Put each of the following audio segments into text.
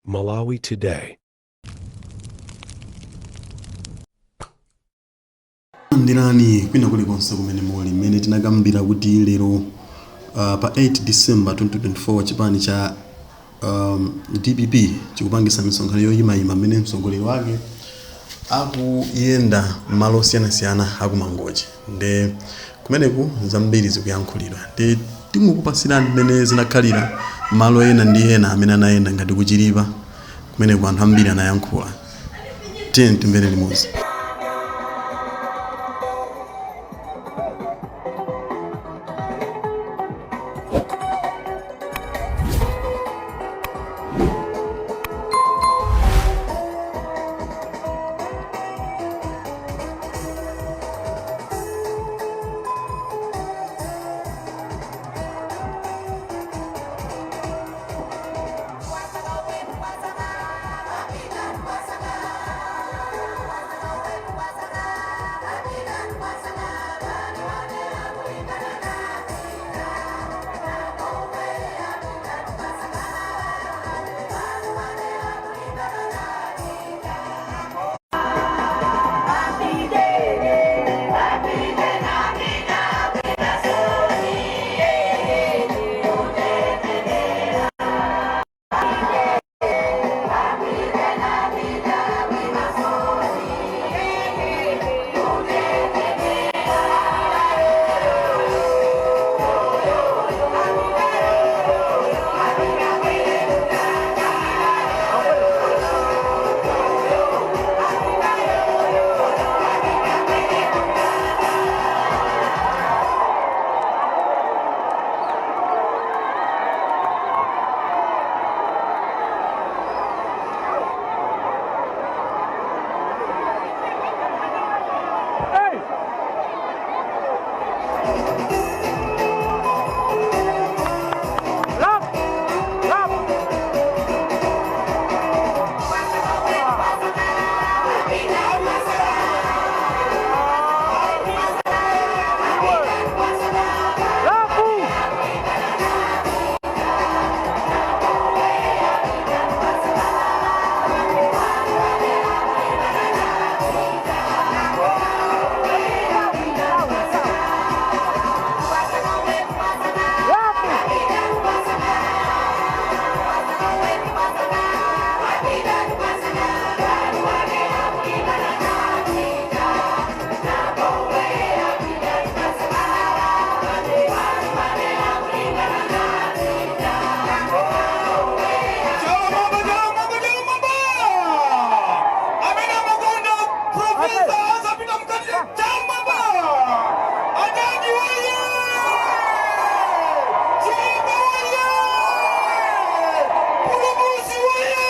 Malawi Today. Landirani kwina kulikonse kumene muli. Mmene tinakambira kuti lero pa 8 December 2024 chipani cha DPP chikupangisa misonkhano yoyimayima mmene mtsogoleri wake akuyenda malo osiyanasiyana akumangochi. Nde kumeneku zambiri zikuyankhulidwa, ndi tingokupasirani mmene zinakhalira malo ena ndi ena amene anayenda, ngati kuchilipa kumeneku anthu ambiri anayankhula. Tiye timvere limodzi. Amene amakonda Professor azapita mkati chamwamba. Adadi woye! Chilima woye! Pulumusi woye!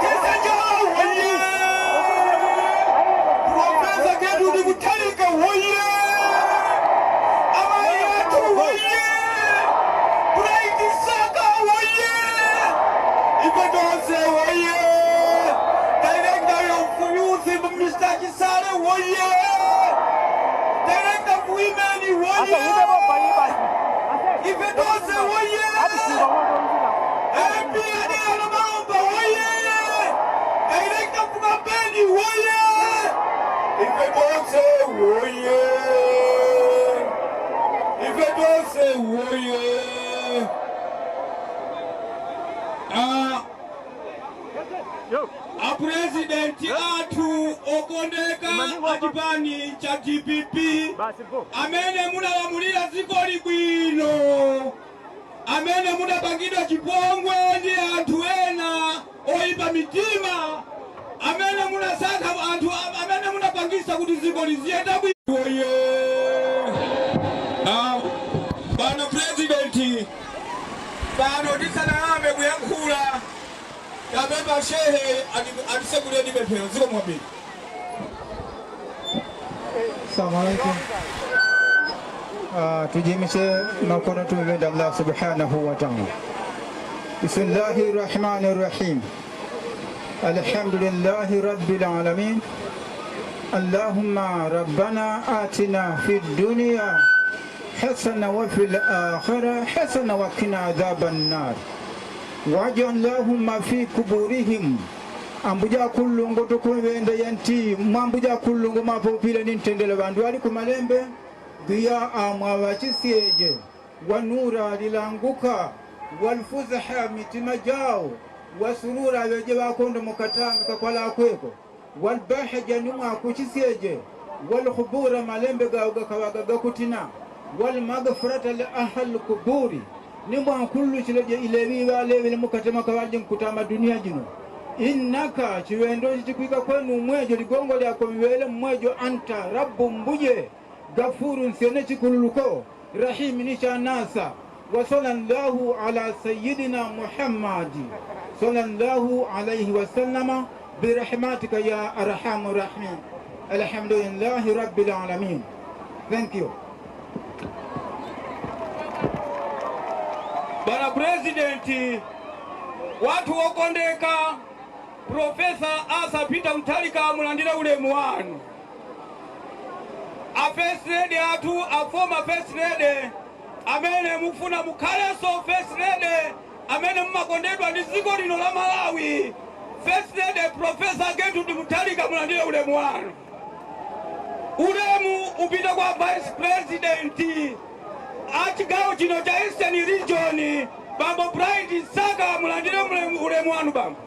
Kesanjala woye! Professor Gertrude Mutharika woye! Amayi athu woye! Bright Msaka woye! Ife tonse woye! Director of Youth Mr. Chisale woye! Director of Women woye! Ife tonse woye! MP Adela Malomba woye! Director of Campaign woye! Ife tonse woye! Ife tonse woye! Ah, apurezidenti athu okondeka achipani cha DPP amene munalamulira dzikoli bwino, amene munapangidwa chipongwe ndi anthu ena oyipa mitima, amene munasankha anthu amene munapangisa kuti dziko liziyenda bwino, oye! Ah, bwana purezidenti, pano tisanayambe kuyankhula, tapempha shehe atisekulire ndi pemphero. Zikomo kwambiri. Assalamu alaikum. Tujimishe makono tumwombe Allah subhanahu wa ta'ala. Bismillahir Rahmanir Rahim. Alhamdulillahi Rabbil Alamin. Allahumma rabbana atina fid dunya hasana wa fil akhirah hasana wa qina adhaban nar. Waj'al lahum ma fi kuburihim ambuja kulungu tukuwenda yanti mwambuja kulungu mapopile nintendele bandu ali kumalembe dhiya amwawachisieje wanura lilanguka walfuzaha mitima jao wasurura weje bakondo mukatanga kakwala kweko walbahaja numwa kuchisieje walkhubura malembe gawo gakawaga gakutina walmaghfirata li ahli kuburi nimwa kullu chileje ilewi walewi mukatema kawaje nkutama dunia jino innaka chiwendo chikwika kwenu mwejo ligongo lyako miwele mwejo anta rabbu mbuje gafuru nsene chikululuko rahim ni chanasa wa sallallahu ala sayyidina muhammadi sallallahu alayhi wa sallama birahmatika ya arhamur rahimin alhamdulillahi rabbil alamin. Thank you. Bwana President, watu wokondeka Profesa Arthur Peter Mutharika mulandire ulemu wanu. A First Lady athu, a former First Lady amene mufuna mukhalenso First Lady amene mmakondedwa ndi dziko lino la Malawi, First Lady Profesa Gertrude Mutharika mulandire ulemu wanu. Ulemu upite kwa Vice President a chigawo chino cha Eastern Region, Bambo Bright Msaka mulandire ulemu wanu bambo.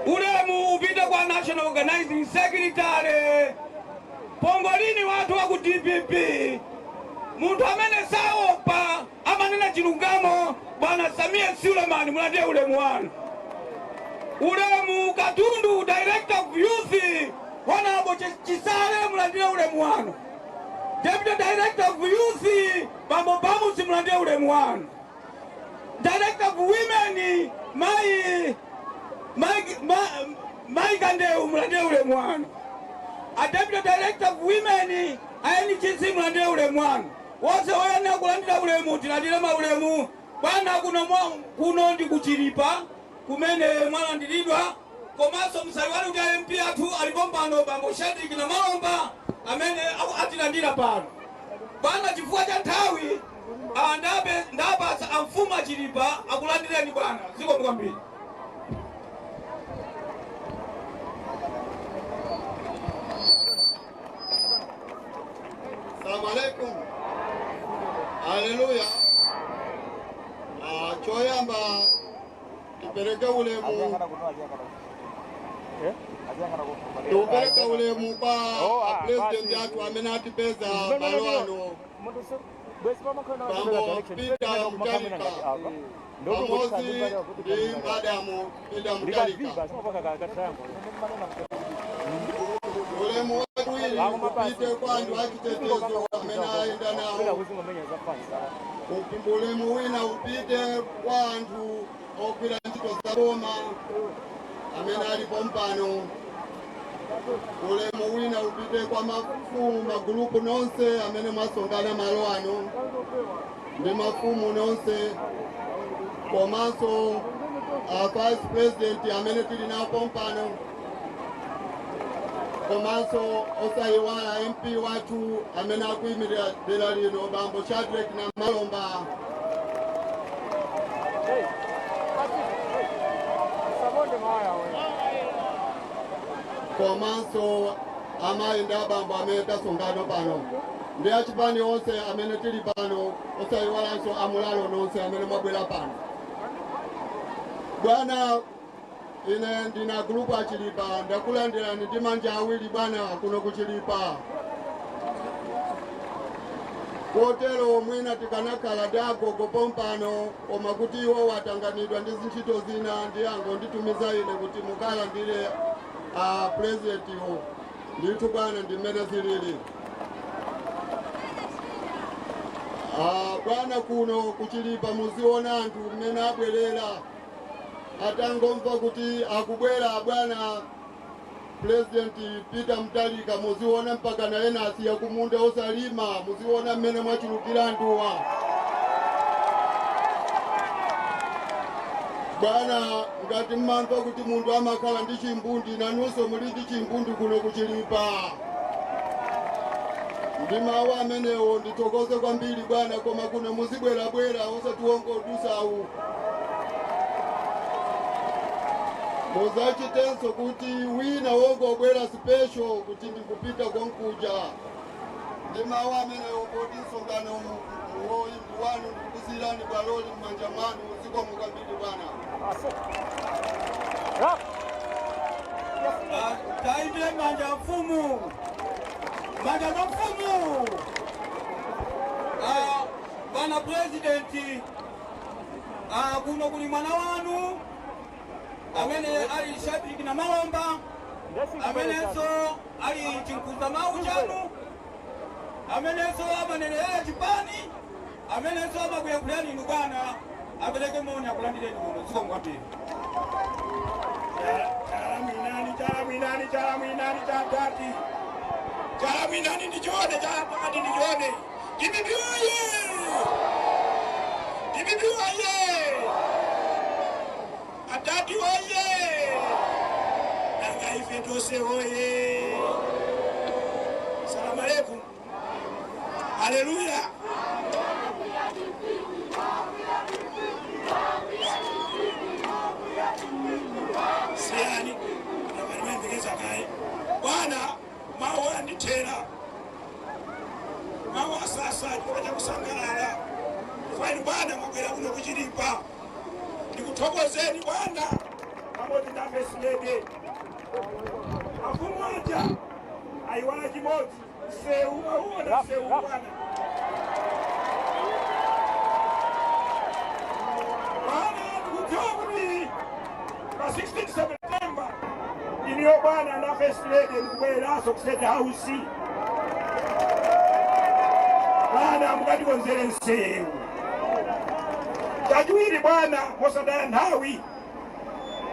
Ulemu upite kwa National Organizing Secretary Pongolini watu wa ku DPP, munthu amene saopa amanena chilungamo, Bwana Samia Suleiman mulandire ulemu wanu. Ulemu Katundu, Director of Youth, Honorable Chisale mulandire ulemu wanu. Deputy Director of Youth Bambo Bamusi mulandire ulemu wanu. Director of Women Mai Kandeu mulandire ulemu wanu. A Deputy Director of Women a NGC mulandire ulemu wanu. Wonse woyenera kulandira ulemu tilandire maulemu. Bwana kuno ndi kuchilipa kumene mwalandiridwa, komanso msaliwali kuti MP athu alipo pano Bambo Shadrick Namalomba amene atilandira pano. Bwana, chifukwa cha nthawi ndapatsa amfumu achilipa akulandireni bwana. Zikomo kwambiri. Salamu alaikum. Haleluya. Choyamba tipereke ulemu, tiupereke ulemu kwa president athu amene atipeza malo ano, Bambo Peter Mutharika pamodzi ndi Madamu Peter Mutharika. Ulemu wachiwiri upite kwa anthu achitetezo amene ayenda nawo. Ulemu wina upite kwa anthu ogwira ntchito za boma amene alipo mpano. Ulemu wina upite kwa mafumu magulupu nonse amene mwasonkhana malo ano ndi mafumu nonse, komanso a Vice President amene tili nawo mpano, komanso osayiwala MP wathu amene akuyimirira dera lino, Bambo Shadrack Namalomba. Komanso amayi ndi abambo amene tasonkhana pano ndi achipani onse amene tili pano, osayiwalanso amulalo nonse amene mwabwera pano. Bwana, ine ndina gulupu achilipa, ndakulandirani ndi manja awiri bwana kuno kuchilipa. Kotero mwina tikanakhala ndi agogo pompano, koma kuti iwo watanganidwa ndi zintchito zina, ndi angonditumiza ine kuti mukalandire a presidentiwo. Ndithu bwana, ndi mmene zilili. Bwana, kuno kuchilipa muziona anthu mmene abwerera atangomva kuti akubwera bwana President Peter Mutharika, muziona mpaka na ena asiya kumunda osalima, muziona mmene mwachulukira anthuwa. Bwana, ngati mmamva kuti munthu amakhala ndi chimbundi, nanunso muli ndi chimbundi kuno kuchilipa. Ndi mawu amenewo ndithokoze kwambiri bwana, koma kuno muzibwerabwera osatiwongodusawu. Muzachitenso kuti wina wongobwera special kuti ndikupita konkuja. Ndi mawu amenewo, poti msonkhano ndi wanu, ndikukusiyirani bwaloli m'manja mwanu. Zikomo kwambiri, bwana. Taimbire manja mfumu, manja mwa mfumu. Bwana President, kuno kuli mwana wanu amene ali Shadrack Namalomba, amenenso ali chinkuza mawu chanu, amenenso amanenera chipani, amenenso amakuyankhulani inu. Bwana, apereke moni, akulandireni kuno. Zikomo kwambiri. Chala mwinani, chala mwinani, chala mwinani, cha tati. Chala mwinani ndichione, chala pakati ndichione. DPP oye! DPP oye! Atati oye! Nanga ife tose oye! Salamu alaikum. Haleluya. Siyani nabalimembekeza kaye bwana, mawu andithera, mawu asasa chifukwa chakusangalala. Faini bwana, mwabwera kuno kuchilipa, ndikuthokozeni bwana pamodzi na First Lady. Mafumu aja ayiwala chimodzi, msewu. Auona msewu, bwana? Bwana, ndikudziwa kuti pa 16 September iniyo bwana na First Lady ndikubwereranso ku State House. Bwana, mukatikonzere msewu. Chachiwiri bwana, mosadaya nthawi,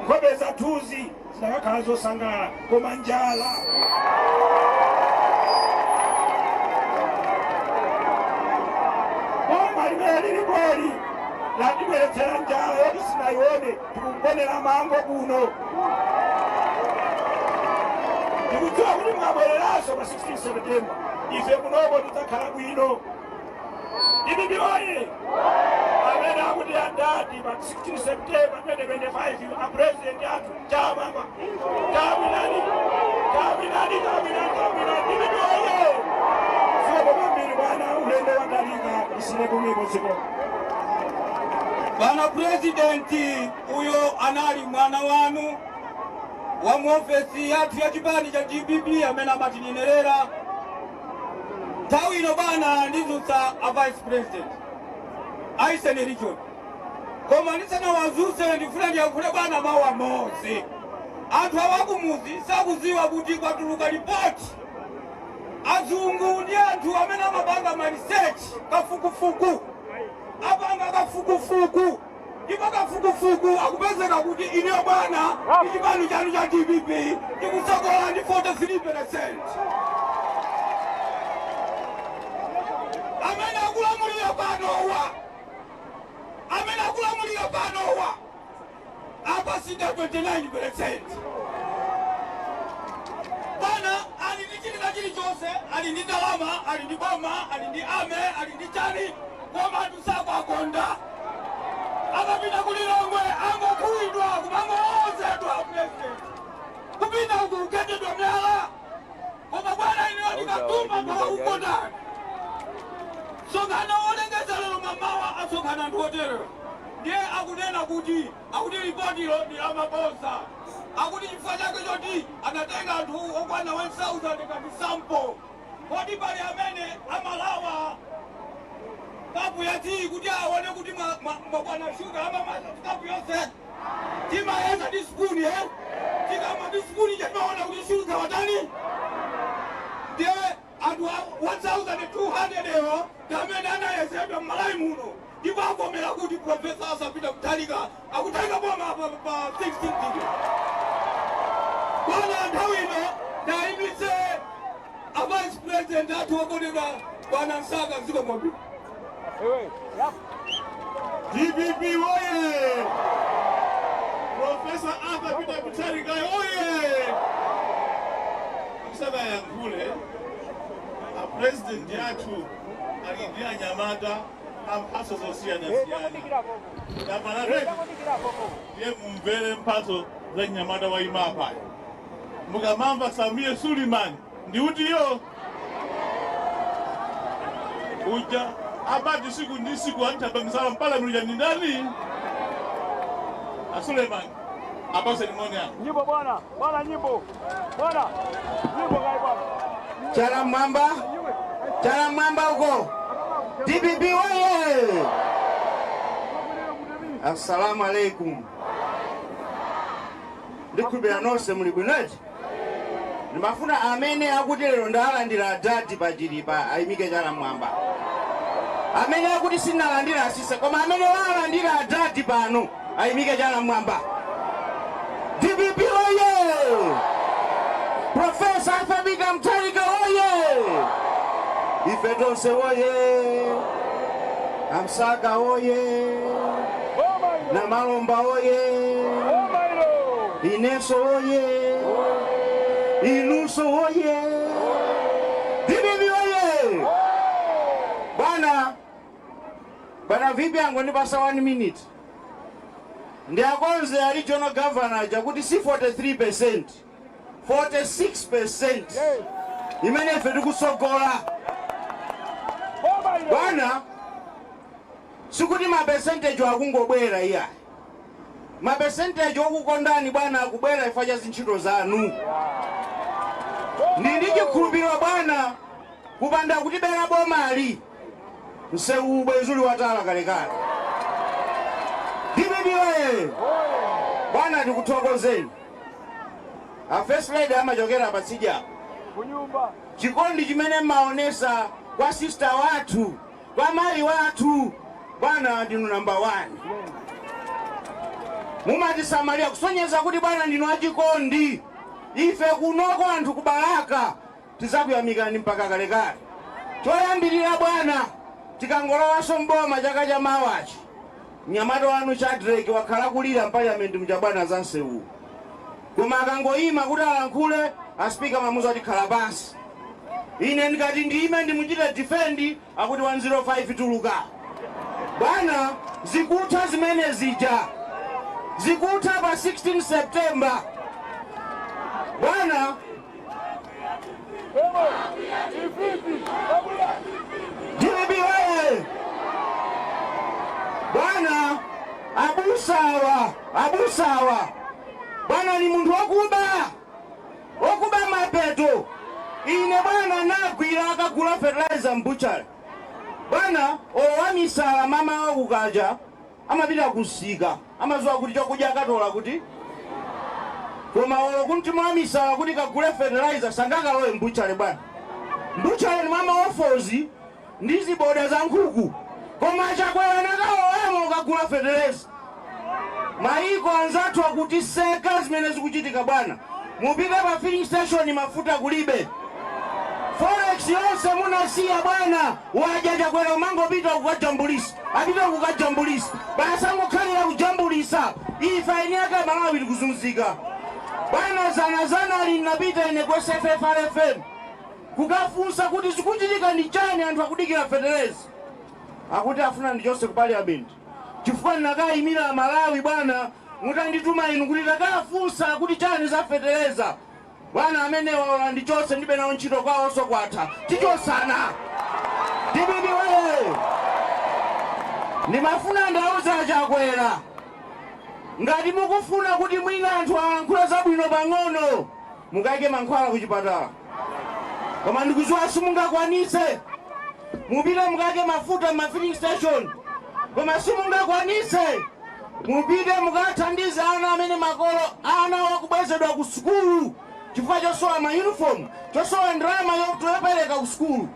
nkhope zathuzi zidakakhala zosangalala, koma njala. Boma limene lilipoli latibweretsera njala yoti sinayione. Tikugonera mango kuno. Ndikudziwa kuti mukabwereranso pa 16 September, ife kunoko tidzakhala bwino. DPP oye! Amene akuti adati pa 16 September 2025 a president athu, chamama, chamwinani, chamwinani, chamwinani, chamwinani. DPP oye! Zikomo kwambiri bwana, ulendo watalika, isine kumiko zikomo. Bwana President, uyo anali mwana wanu wa muofesi yathu ya chipani cha DPP amene amatinenerera. Nthawi ino bwana, ndizutsa a Vice President a Eastern Region, koma ndisanawazutse ndifuna ndiyankhule bwana mawu amodzi. Anthu awakumuzi sakuziwa kuti kwatuluka ripoti. Azungu ndi anthu amene amapanga ma research, kafukufuku. Apanga kafukufuku, ndipo kafukufuku akupezeka kuti ineyo bwana ndi chipani chanu cha DPP tikusogola ndi 43%. Amene akulamulira panowa, amene akulamulira panowa apasinda 29%. Bwana, ali ndi chilina chilichonse, ali ndi ndalama, ali ndi boma, ali ndi ame, ali ndi chani, koma anthu sakwakonda. Akapita kulilongwe angokhulidwa, kumangoozedwa president, kupita uku kuketedwa myala. Koma bwana, ineyo ndikatuma mpaka kukondani. Sonkhano wolengeza lero mamawa asonkhana anthu oterewa, ndiye akunena kuti, akuti ripotilo ndi lamaboza, akuti chifukwa chake choti anatenga anthu okwana 1000 ngati sample. Kodi pali amene amalawa kapu ya tii kuti aone kuti mwakwana shuga? Amamasa kapu yonse, timayeza ndi spoon, eh? Tikamwa ndi spoon, chatimaona kuti shuga watani. Ndiye anthu 1200 ewo amene anayezedwa m'Malawi muno, ndipo avomera kuti Professor Arthur Peter Mutharika akutenga boma pa 16 degree. Bwana, nthawi ino ndayimitse a Vice President athu okondedwa, Bwana Msaka. Zikomo. DPP oye! Professor Arthur Peter Mutharika oye! Kusanayankhule, a president athu ali ndi anyamata. A mphatso zosiyanasiyana tamanatete, ndiye mumvere mphatso za mnyamata wa imapayo. Mukamamva Sameer Suleman, ndiutiyo uja abati siku ndi siku anthabamisala mpalamiro ni ndani? A Suleman apase limoni ako. Nyimbo bwana, bwana nyimbo. Bwana, nyimbo kai bwana. Chala mwamba, chala mwamba huko. DPP oye! Assalamu alaikum. Ndikhulupirira nonse muli bwinoti. Ndimafuna amene akuti lero ndalandira adadi pachilipa ayimike chala mwamba. Amene akuti sinalandira asise, koma amene walandira adadi pano ayimike chala mwamba. DPP oye! Professor Arthur Peter Mutharika oye! Ife tonse oye! Amsaka oye! Namalomba oye! Ineso oye! Inuso oye! DPP oye! Bwana, bwana vipi, angondipasa 1 minute. Ndiakonze a regional governor chakuti si 43%, 46% imene ife tikusogola. Bwana, sikuti mapercentage akungobwera, iyayi. Mapercentage okukondani, bwana, akubwera chifukwa cha zintchito zanu. Ndi chikhulupiriro, bwana, kupanda kutibera bomali, msewu bwezuli watala kalekale. DPP oye! Bwana, tikuthokozeni. A First Lady amachokera patsidya. Kunyumba. Chikondi chimene mmaonesa kwa sister wathu, kwa mayi wathu, bwana, ndinu number 1. Mumatisamalira kusonyeza kuti, bwana, ndinu achikondi. Ife kunoko anthu kubalaka tizakuyamikani mpaka kalekale. Choyambirira, bwana, tikangolowanso mboma chaka cha mawachi, mnyamata wanu Shadrack wakhala kulira mpaliamenti muja, bwana, za msewu, koma akangoyima kuti alankhule, aspika mamuzo ati khala pansi. Ine ndikati ndiyime ndimuchite defend, akuti 105 tuluka. Bwana, zikutha zimene zija, zikutha pa 16 September, bwana. DPP oye! Bwana, abusawa, abusawa, bwana, ni munthu wokuba, wokuba mapeto. Ine, bwana, nagwira akagula fertilizer m'butchery. Bwana, owamisala mama wakukacha amapita kusika, amaziwa kuti chokudya akatola kuti, koma olo kumtima wamisala kuti kagule fertilizer sangakalowe m'butchery. Bwana, m'butchery ni mama ofozi ndi ziboda za nkhuku, koma Chakwera nakalowemo kagula fertilizer. Maiko anzathu akutiseka zimene zikuchitika. Bwana, mupite pa filling station, mafuta kulibe. Forex yonse munasiya, bwana, waja Chakwera. Umangopita kukajambulisa, apita kukajambulisa basi, angokhalira kujambulisa. Ife eni ake Malawi tikuzunzika. Bwana, zanazana ali napita ine kwa SFFRFM kukafunsa kuti zikuchitika ndi chani, anthu akudikira fetereza, akuti afuna ndichonse ku parliament chifukwa ndinakayimira Malawi. Bwana, mutandituma inu kuti takafunsa kuti chani za fetereza, bwana, amene waola ndichonse, ndibe nawo ntchito kwawonso kwatha, tichosana. DPP oye! Ndimafuna ndauza Chakwera, ngati mukufuna kuti mwina anthu alankhule zabwino pang'ono, mukayike mankhwala kuchipatala, koma ndikuziwa simungakwanise. Mupite mukayike mafuta ma filling station, koma simungakwanise. Mupite mukathandize ana amene makolo ana wakubwezedwa ku sukulu chifukwa chosowa ma uniform, chosowa ndalama yopereka ku sukulu,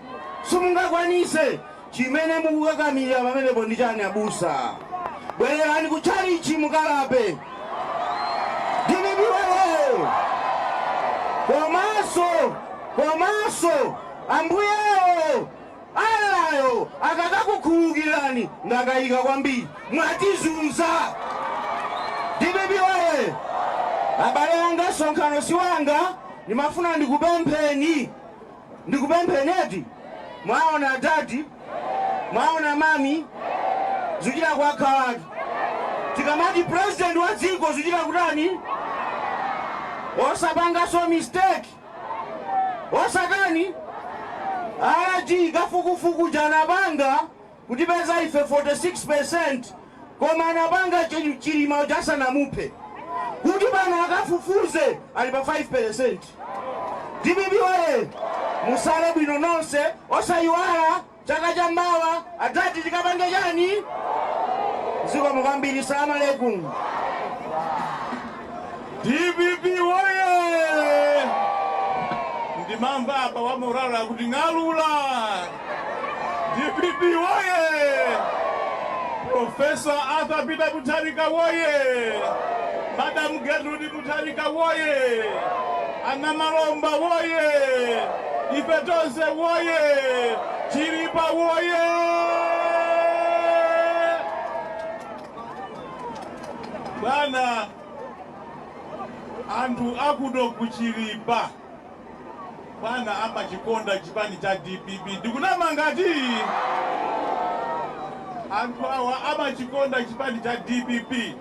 simungakwanise. Chimene mukukakamira pamenepo ndi chani, abusa? Bwererani ku tchalichi mukalape. DPP oye! Komanso ambuyewo alayo akakakukhululukirani, ndakayika kwambiri, mwatizunza. DPP oye! Abale anga, sonkhano si wanga. Ndimafuna ndikupempheni, ndikupempheneti. Mwaona dadi, mwaona mami. Zikuchita kuwakhalatu. Tikamati president wa dziko, zikuchita kutani? Osapangaso mistake, osatani RG kafukufuku janapanga kutipeza ife 46%, koma anapanga Chilima ujasanamuphe kuti pano akafufuze ali pa 5%. DPP oye! Musale bwino nonse, osayiwala chaka cha mawa adzati tikapange chani. Zikomo kwambiri, salamu alaikum. DPP woye! Ndimamva apa wa morale kuti ng'alula. DPP woye! Professor Arthur Peter Mutharika woye! Madam Gertrude Mutharika woye! Anamalomba woye! Ife tonse woye! Chilipa woye! Bwana, anthu akuno kuchilipa, bwana, amachikonda chipani cha DPP. Ndikunama ngati anthu awa amachikonda chipani cha DPP,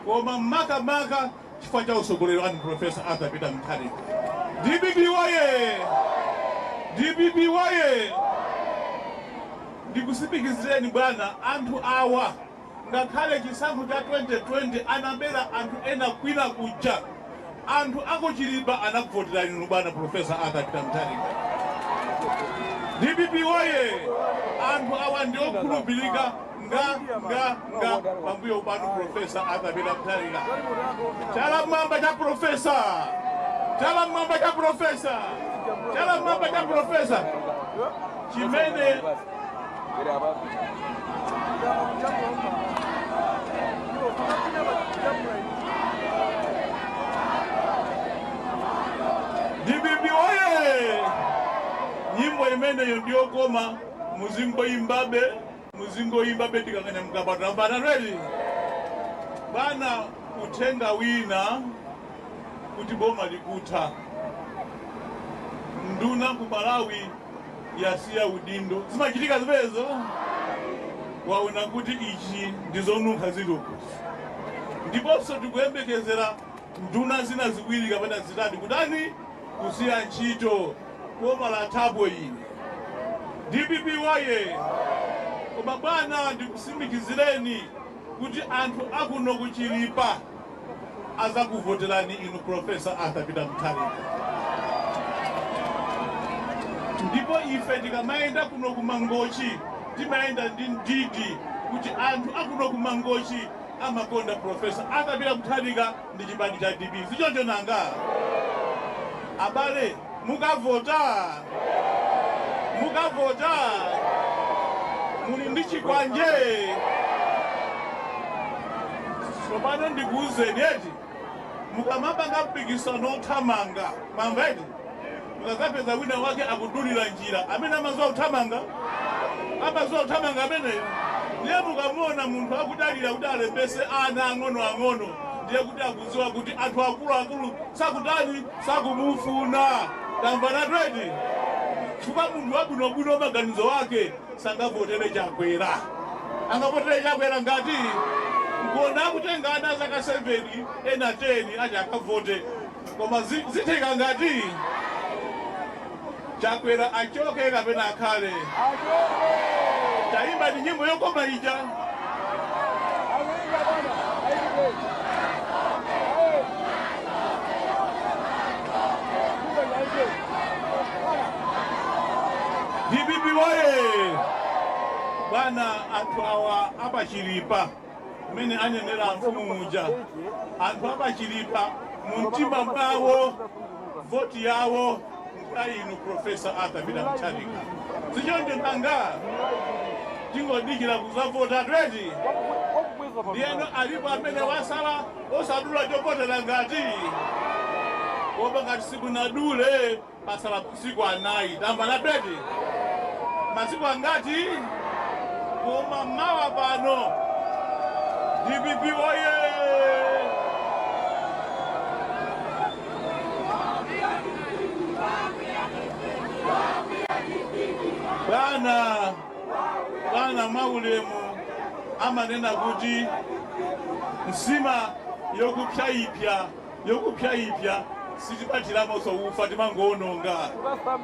koma makamaka chifukwa cha usogoleri wanu, Professor Arthur Peter Mutharika. DPP woye! DPP woye! Ndikusimikizireni bwana, anthu awa ngakhale chisankho cha 2020 anabera anthu ena kwina kuja, anthu akuchilipa anakuvotera inu bwana, Professor Arthur Peter Mutharika. DPP woye! Anthu awa ndi okhulupirika nga nga nga pambuyo panu, Professor Arthur Peter Mutharika. Chala mmwamba cha professor, chala mmwamba cha professor, chala mmwamba cha professor. Chimene DPP oye! Nyimbo imeneyo ndiyokoma, muzingoimbabe, muzingoimbabe. Tikanganyamuka patambana ready bwana. Uthenga wina kuti boma likutha, nduna ku Malawi yasiya udindo. Zimachitika zimenezo, waona kuti ichi ndizonunkha zilipo. Ndiponso tikuyembekezera nduna zina ziwiri kapena zitatu kutani, kusiya ntchito. Boma lathapo ili. DPP woye! Koma bwana, ndikusimikizireni kuti anthu akuno kuchilipa azakuvoterani inu, Professor Arthur Peter Mutharika. Ndipo ife tikamayenda kuno kumangochi, timayenda ndi ndidi kuti anthu akuno kumangochi amakonda Professor Arthur Peter Mutharika ndi chipani cha DPP. Sichoncho nanga, abale? Mukavota, mukavota muli ndi chikwanje. Tsopano ndikuwuzeni eti, mukamapanga mpikisano othamanga, mwamva eti, mukazapeza wina wake akudulira njira, amene amaziwa kuthamanga, amaziwa kuthamanga ameneyo. Ndiye mukamuona munthu akudalira kuti alembese ana ang'ono ang'ono, ndiye kuti akuziwa kuti anthu akuluakulu sakutani, sakumufuna. Tamvana tweti? Chifukwa munthu wabwinobwino maganizo ake sangavotere Chakwera. Angavotere Chakwera ngati nkuona akutenga ana zaka 7, ena 10, achi akavote, koma zitheka ngati Chakwera achoke kapena akhale? Tayimba ni nyimbo yokoma ija. DPP woye! Bwana, anthu awa apachilipa, mmene anenera mfumu muja, anthu apachilipa mumtima mwawo voti yawo nga inu, Professor Arthur Peter Mutharika. Sichoncho nanga? Tingodikira kuzavota tweti. Ndiyeno alipo amene wasala osadula chopotera ngati? Koma ngati simunadule, pasala masiku 4. Tamva na tweti? Masiku angati? Koma mawa pano. DPP oye! Bwana, bwana, mwaulemu. Amanena kuti nsima yokupyaipya yokupyaipya sitipatiramonso ufa, timangoononga.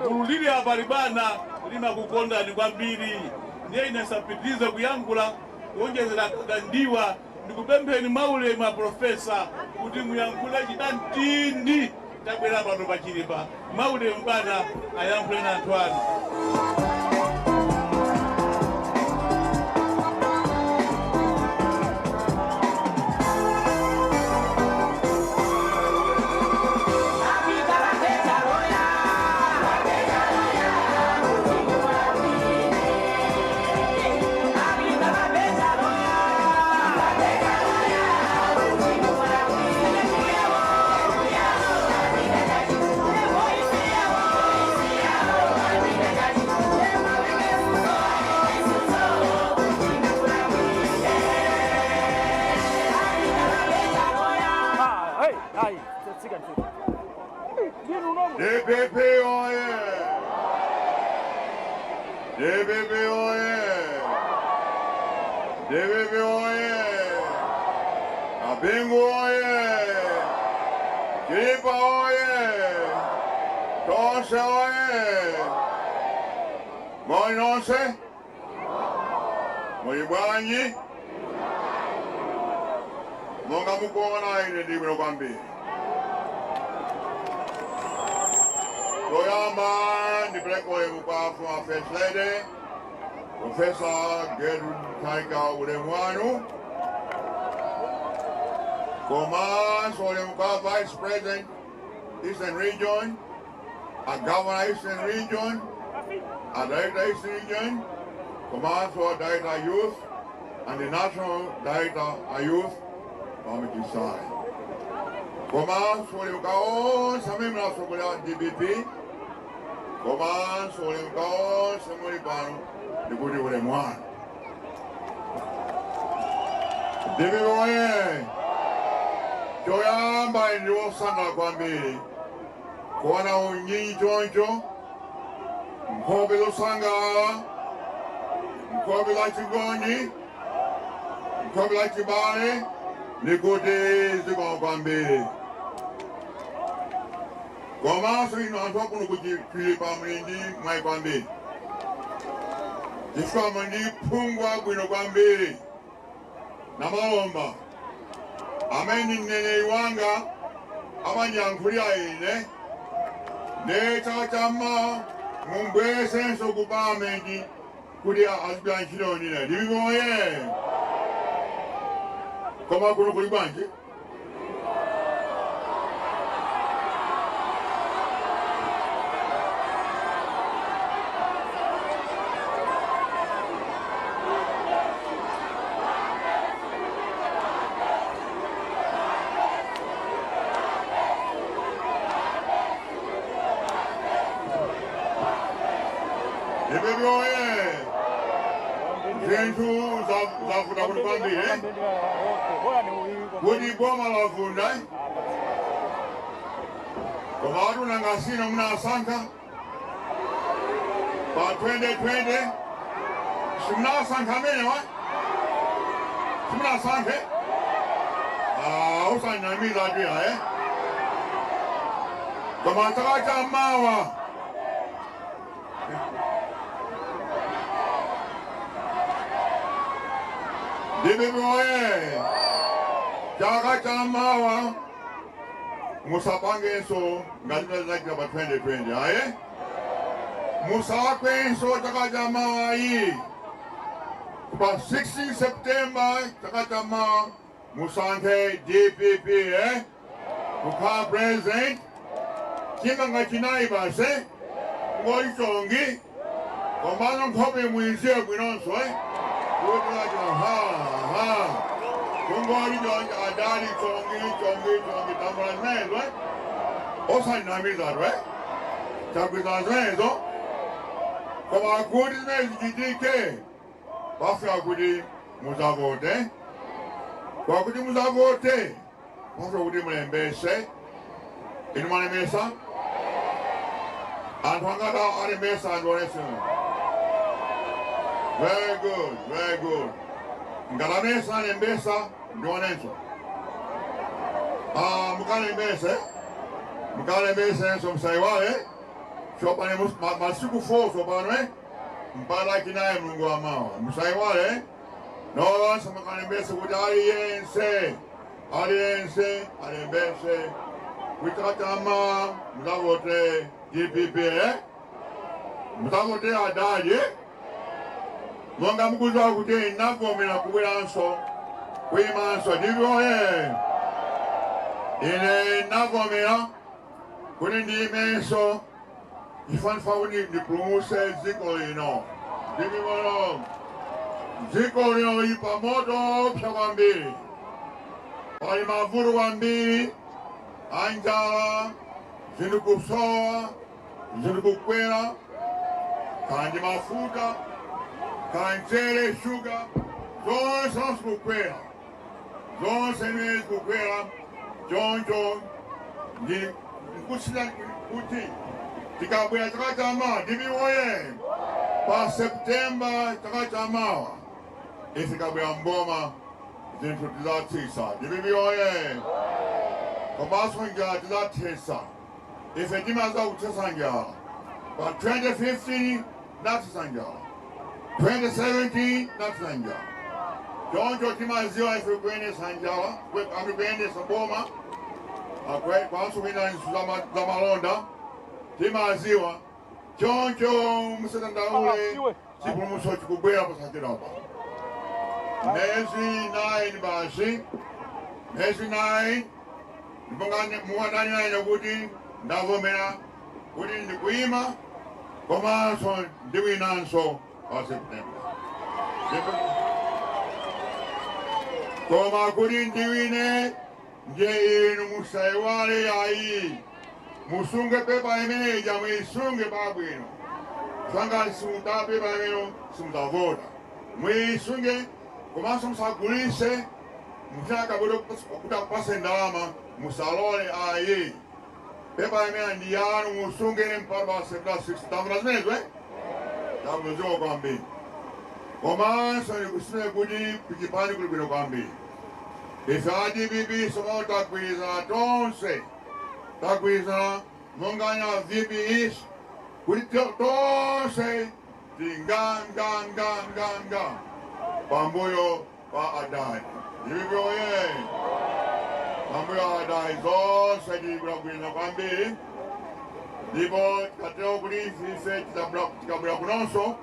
Gulu lili apa libana limakukondani kwambiri. Ndiye ine sapitirize kuyankhula kuonjezera kagandiwa. Ndikupempheni mwaulemu a professor kuti muyankhule chidamtindi. Tabwera pano pachilipa mwaulemu, bwana, ayankhule na anthu anu. DPP oye! DPP oye! DPP oye! Abingu oye! Chilipa oye! Tonse oye! Moni nonse? Muli bwanji? Monga mukuona, ine ndi bwino kwambiri. Toyamba ndipereke ulemu kwa former First Lady Professor Gertrude Mutharika, ulemu wanu, komanso ulemu kwa Vice President Eastern Region, a Governor Eastern Region, a Director Eastern Region, komanso a Director Youth and the National Director of Youth Committee side. Komanso ulemu kwa onse amene munatsogolera DPP, komanso ulemu kwa onse muli pano, ndikuti ulemu wanu. DPP oye! Choyamba, ndi wosangalala kwambiri kuona unyinji choncho, nkhope zosangalala, nkhope za chikondi, nkhope za chibale, ndikuti zikomo kwambiri. Komanso ino anthu akuno kuchilipa muli ndi mwayi kwambiri, chifukwa muli ndi phungu abwino kwambiri Namalomba, amene mneneri wanga amandiyankhulira ine. Ndi chaka chammawa mubweresenso ku palamenti kuti azigwira ntchito nina. DPP oye! Koma kuno kuli bwanji? DPP oye! Zinthu zavuta kuti kwambiri, eh? Kuti boma lavunda, eh? Koma watu nangasino munasankha pa 2020, simunasankha amene wa simunasankhe. Ah, usanyamiza tu ya, eh? Koma chaka cha mawa DPP oye! Chaka cha mawa musapangenso ngati mnazakira pa 2020 aye, musakwenso chaka cha mawa iyi. Pa 16 September chaka cha mawa musankhe DPP, eh? Kukhala president chimanga chinayi basi ngolichongi, komano nkhope muiziwe bwinonso, eh? Kuti lati ha ha kungoli chongi adali chongi chongi chongi tambula zimenezo, eh? Osanamizatu, eh? Chagwiza zimenezo. Koma kuti zimene zichitike, pafika kuti muzavote. Kwakuti muzavote, pafika kuti mulembese. Inu mwalembesa? Anthu angati alembesa? Anthu onese. Very good, very good. Ngati amene sanalembesa, ndionenso. Ah, mukalembese, mukalembesenso, musaiwale. Tsopano masiku 4 tsopano, mpaka Lachinayi mulungu wamawa, musaiwale nonse, mukalembese kuti aliyense, aliyense alembese kuti chaka muzavote DPP, eh? Muzavote adadi, eh? Monga mukudziwa kuti navomera kubweranso kuyimanso. DPP oye! Ine navomera kuti ndiyimenso chifukwa kuti ndipulumutse dziko lino. DPP, dziko lino lili pa moto opsa kwambiri, pali mavuto kwambiri anjala, zinthu kusowa, zinthu kukwera, kandi mafuta, kanjere, shuga, zonse zikukwera, zonse imene zikukwera. Choncho ndi nkusina kuti tikabwera chaka chamawa, DPP oye, pa Septemba chaka chamawa, ife tikabwera mboma zinthu tizatsitsa. DPP oye! Komanso njala tizathetsa. Ife timaza kuthetsa njala. Pa 2015 nathetsa njala, 2017 nathetsa njala. Choncho timaziwa ife kuyendetsa njala, ami kuyendetsa boma, kwanso kuyenda ntchito za malonda timaziwa. Choncho musadandaule, chipulumutso chikubwera posachedwapa. Miyezi 9 basi, miyezi 9. Mukananena kuti ndavomera kuti ndikuyima komanso ndiwinanso pa Septemba. Koma kuti ndiwine, ndiye inu musaiwale ayi, musunge pepa imeneja, muisunge pabwino. Sanga simuta pepa imene simuzavota, muisunge komanso musagulise. Muchaka kuti akupase ndalama, musalole ayi. Pepa imene ndi yanu, musungire mpaka pa September 6. Tamvera zimenezo, eh? Tamveziwa kwambiri. Komanso ndikusime kuti kuchipani kuli bwino kwambiri. Ife a DPP somo tagwirizana tonse, tagwirizana monga na VP East kuti tonse tinga nga nga nga nga pambuyo pa adadi. DPP oye! Pambuyo adadi zonse tikugwirizana kwambiri. Ndipo tikatero kuti ife tikabwera kunonso,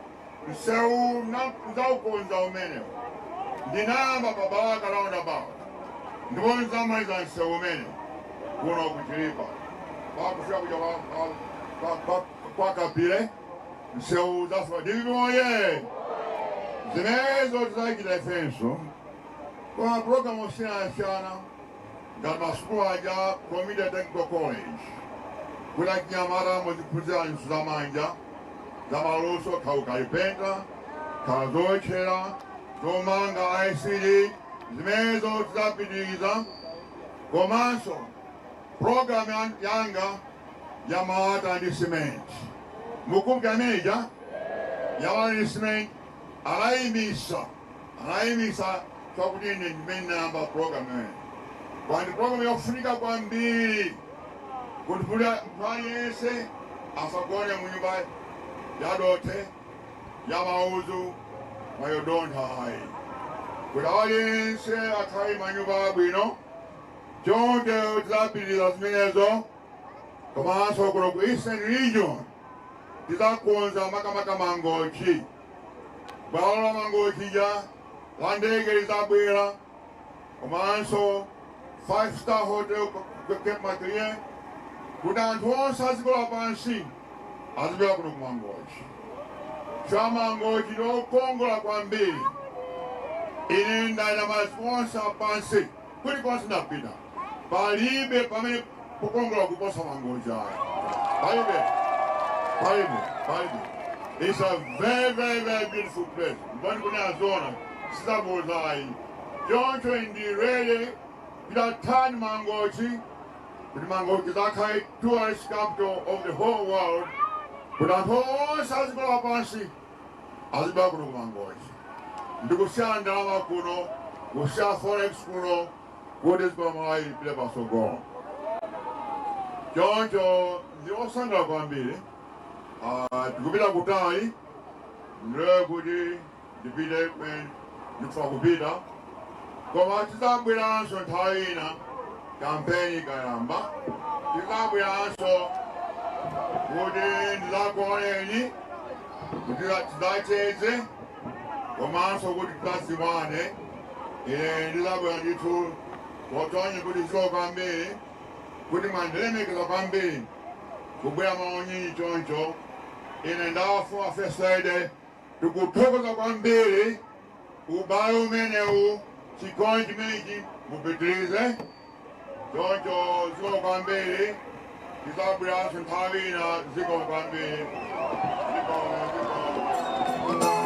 msewu nzaukonza umenewo. Ndinayamba pa Balaka roundabout ndipo nzamaliza msewu umene kuno kuchilipa pakufika kuja kwa Kapile, msewu zafika. DPP oye! Zimenezo tizachita ifenso. Koma pulogalamu osiyanasiyana ngati masukulu aja, Community Technical College, kuti achinyamata muziphunzira ntchito zamanja, zamaluso, kha ukalipenta, kha zootchera, zomanga, ICD, zimenezo tidzapitiriza. Komanso program yanga ya malata ndi cement, mukumbuka imeneja ya malata ndi cement, anayimisa, anayimisa chakuti ine ndimene nayamba program imene kwandi program yofunika kwambiri kuti munthu aliyense asagone mu nyumba yadothe, ya mauzu, mayodontha ayi, kuti aliyense akhale manyumba abwino. Chonde tidzapitiriza zimenezo. Komanso kuno ku Eastern Region tidzakonza makamaka Mangochi, bwalo la Mangochi ja la ndege lidzabwera, komanso five star hotel Cape Maclear, kuti anthu onse a dziko lapansi azibwera kuno ku Mangochi. Cha Mangochi lokongola kwambiri. Ine ndayenda maziko onse apansi, kulikonse ndapita, palibe pamene pokongola kuposa Mangochi ayi, palibe, palibe, palibe. It's a very, very, very beautiful place. Mboni kunena zona, sizaboza ayi. Choncho ndi ready kudatani Mangochi kuti Mangochi zakhale tourist capital of the whole world, kuti anthu onse a dziko lapansi azibwera kuno ku Mangochi. Ndikusiya ndalama kuno, kusiya forex kuno, kuti dziko la Malawi lipite patsogolo. Choncho ndi osangalala kwambiri. Tikupita kutali, ndiye kuti ndipite kumene ndikufuna kupita, koma tizabweranso nthawi ina kampeni ikayamba. Tizabweranso kuti ndizakuoneni, kuti tidzacheze, komanso kuti tidzadziwane. Ine ndizabwera ndithu kotonye kuti ziko kwambiri kuti mwandilemekeza kwambiri kubwera maunyinji choncho. Ine ndawafuwa First Lady, tikuthokoza kwambiri ubale umenewu, chikondi chimenechi mupitirize choncho. Ziko kwambiri, tizabweranso nthawi ina. Ziko kwambiri, ziko, ziko.